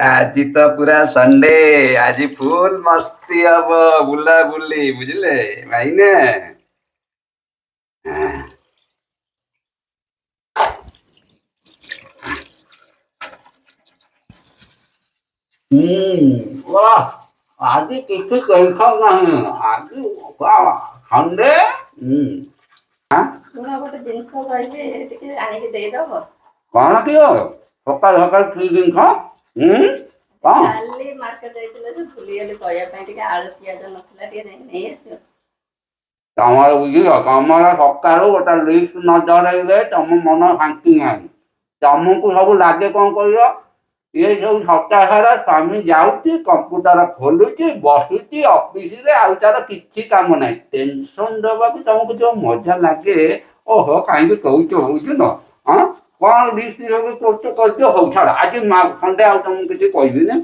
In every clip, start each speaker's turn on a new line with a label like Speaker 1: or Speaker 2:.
Speaker 1: ଆଜି ତ ପୁରା ସଣ୍ଡେ, ଆଜି ଫୁଲ ମସ୍ତି ହବ, ବୁଲାବୁଲି, ବୁଝିଲେ ଭାଇନା। ହୁଁ, ବାଃ, ଆଜି କିଛି ଟେନସନ ନାହିଁ ଆଜି, ସଣ୍ଡେ। ହୁଁ।
Speaker 2: ଶୁଣ, ଗୋଟେ ଜିନିଷ କହିବି, ଟିକେ ଆଣିକି ଦେଇଦବ?
Speaker 1: କଣ କି ସକାଳୁ ସକାଳୁ କି ଜିନିଷ? ହୁଁ, କଣ?
Speaker 2: କାଲି ମାର୍କେଟ ଯାଇଥିଲେ ଯେ ଭୁଲିଗଲି କହିବା ପାଇଁ, ଟିକେ ଆଳୁ ପିଆଜ ନଥିଲା, ଟିକେ ଯାଇ ନେଇ ଆସିବ।
Speaker 1: ତମର ବୁଝିଲ, ତମର ସକାଳୁ ଗୋଟେ ଲିଷ୍ଟ ନ ଧରେଇଲେ ତମ ମନ ଶାନ୍ତି ନାହିଁ। ତମକୁ ସବୁ ଲାଗେ କଣ କହିଲ, ଇଏ ସବୁ ସପ୍ତାହର ସ୍ୱାମୀ ଯାଉଛି, କମ୍ପ୍ୟୁଟର ଖୋଲୁଛି, ବସୁଛି ଅଫିସରେ, ଆଉ ତାର କିଛି କାମ ନାହିଁ। ଟେନସନ ଦବାକୁ ତମକୁ ଯୋଉ ମଜା ଲାଗେ, ଓହୋ, କାହିଁକି କହୁଛ, ବୁଝୁନ? ହଁ, କଣ ଲିଷ୍ଟ ସବୁ କରୁଛ, କରିଦିଅ। ହଉ ଛାଡ, ଆଜି ସଣ୍ଡେ, ଆଉ ତମକୁ କିଛି କହିବିନି,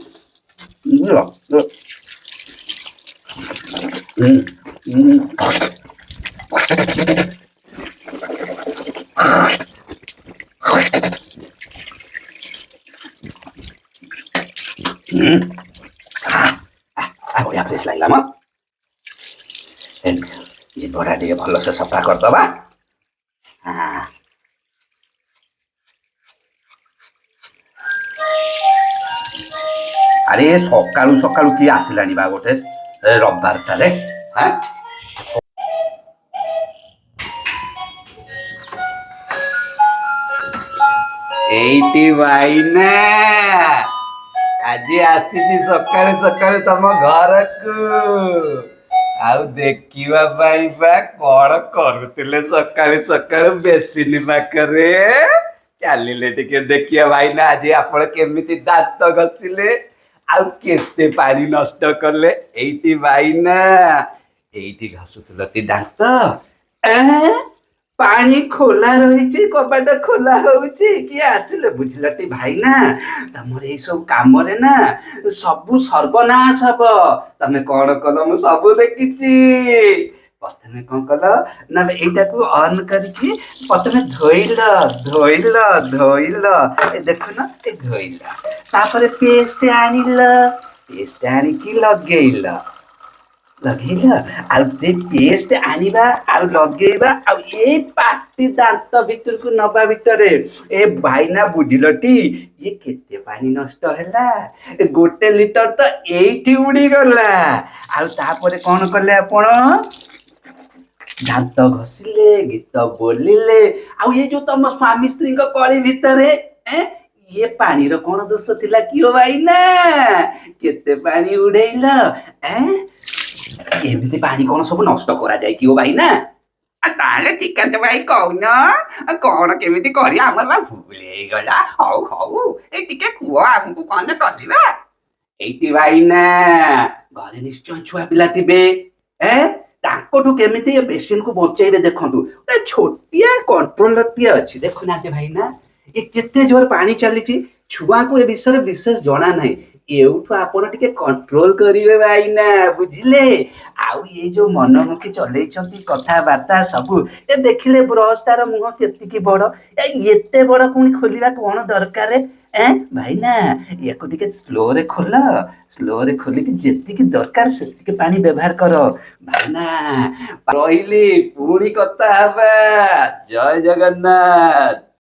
Speaker 1: ବୁଝିଲ? ହୁଁ ହୁଁ। ବଢିଆ ଫ୍ରେଶ ଲାଗିଲା ମ। ଜିଭଟା ଟିକେ ଭଲସେ ସଫା କରିଦବା। ହଁ, ଆରେ ସକାଳୁ ସକାଳୁ କିଏ ଆସିଲାଣି ବା ଗୋଟେ ରବିବାରଟାରେ? ହଁ, ଏଇଟି ଭାଇନା, ଆଜି ଆସିଛି ସକାଳୁ ସକାଳୁ ତମ ଘରକୁ ଆଉ ଦେଖିବା ପାଇଁ ବା କଣ କରୁଥିଲେ ସକାଳୁ ସକାଳୁ ବେସିନି ପାଖରେ। ଚାଲିଲେ ଟିକେ ଦେଖିବା ଭାଇନା, ଆଜି ଆପଣ କେମିତି ଦାନ୍ତ ଘଷିଲେ ଆଉ କେତେ ପାଣି ନଷ୍ଟ କଲେ। ଏଇଠି ଭାଇନା, ଏଇଠି ଘଷୁଥିଲ କି ଦାନ୍ତ? ଏଁ? ପାଣି ଖୋଲା ରହିଛି, କବାଟ ଖୋଲା ହଉଛି, କିଏ ଆସିଲେ? ବୁଝିଲଟି ଭାଇନା, ତମର ଏଇ ସବୁ କାମରେ ନା ସବୁ ସର୍ବନାଶ ହବ। ତମେ କଣ କଲ ମୁଁ ସବୁ ଦେଖିଛି। ପ୍ରଥମେ କଣ କଲ ନା, ଏଇଟାକୁ ଅନ୍ କରିକି ପ୍ରଥମେ ଧୋଇଲ, ଧୋଇଲ, ଧୋଇଲ, ଏ ଦେଖୁନ, ଏ ଧୋଇଲ, ତାପରେ ପେଷ୍ଟ ଆଣିଲ, ପେଷ୍ଟ ଆଣିକି ଲଗେଇଲ, ଲଗେଇଲ, ଆଉ ସେ ପେଷ୍ଟ ଆଣିବା ଆଉ ଲଗେଇବା ଆଉ ଏଇ ପାଟି ଦାନ୍ତ ଭିତରକୁ ନବା ଭିତରେ, ଏ ଭାଇନା ବୁଝିଲଟି, ଇଏ କେତେ ପାଣି ନଷ୍ଟ ହେଲା? 1 ଲିଟର ତ ଏଇଠି ଉଡ଼ିଗଲା। ଆଉ ତାପରେ କଣ କଲେ ଆପଣ? ଦାନ୍ତ ଘଷିଲେ, ଗୀତ ବୋଲିଲେ, ଆଉ ଇଏ ଯୋଉ ତମ ସ୍ୱାମୀ ସ୍ତ୍ରୀଙ୍କ କଳି ଭିତରେ ଇଏ ପାଣିର କଣ ଦୋଷ ଥିଲା କି ଓ ଭାଇନା? କେତେ ପାଣି ଉଡେଇଲ? ଏଁ, ଏମିତି ପାଣି କଣ ସବୁ ନଷ୍ଟ କରାଯାଏ କି ଓ ଭାଇନା? ତାହେଲେ ଠିକ ଅଛି ଭାଇ, କହୁନ କଣ କେମିତି କରିବା, ଆମର ବା ଭୁଲ ହେଇଗଲା। ହଉ ହଉ, ଏଇ ଟିକେ କୁହ ଆମକୁ କଣ କରିବା। ଏଇଟି ଭାଇନା, ଘରେ ନିଶ୍ଚୟ ଛୁଆ ପିଲା ଥିବେ, ଏ ତାଙ୍କଠୁ କେମିତି ଏ ବେସିନକୁ ବଞ୍ଚେଇବେ ଦେଖନ୍ତୁ। ଗୋଟେ ଛୋଟିଆ କଣ୍ଟ୍ରୋଲରଟିଏ ଅଛି, ଦେଖୁନାହାନ୍ତି ଭାଇନା, ଏ କେତେ ଜୋର ପାଣି ଚାଲିଛି। ଛୁଆଙ୍କୁ ଏ ବିଷୟରେ ବିଶେଷ ଜଣା ନାହିଁ, ଏଉଠୁ ଆପଣ ଟିକେ କଣ୍ଟ୍ରୋଲ କରିବେ ଭାଇନା, ବୁଝିଲେ? ଆଉ ଏଇ ଯୋଉ ମନମୁଖୀ ଚଲେଇଛନ୍ତି କଥାବାର୍ତ୍ତା ସବୁ, ଏ ଦେଖିଲେ ବ୍ରଶ ତାର ମୁହଁ କେତିକି ବଡ, ଏ ଏତେ ବଡ ପୁଣି ଖୋଲିବା କଣ ଦରକାର? ଏ ଭାଇନା, ୟାକୁ ଟିକେ ସ୍ଲୋରେ ଖୋଲ, ସ୍ଲୋରେ ଖୋଲିକି ଯେତିକି ଦରକାର ସେତିକି ପାଣି ବ୍ୟବହାର କର ଭାଇନା। ରହିଲି, ପୁଣି କଥା ହେବା। ଜୟ ଜଗନ୍ନାଥ।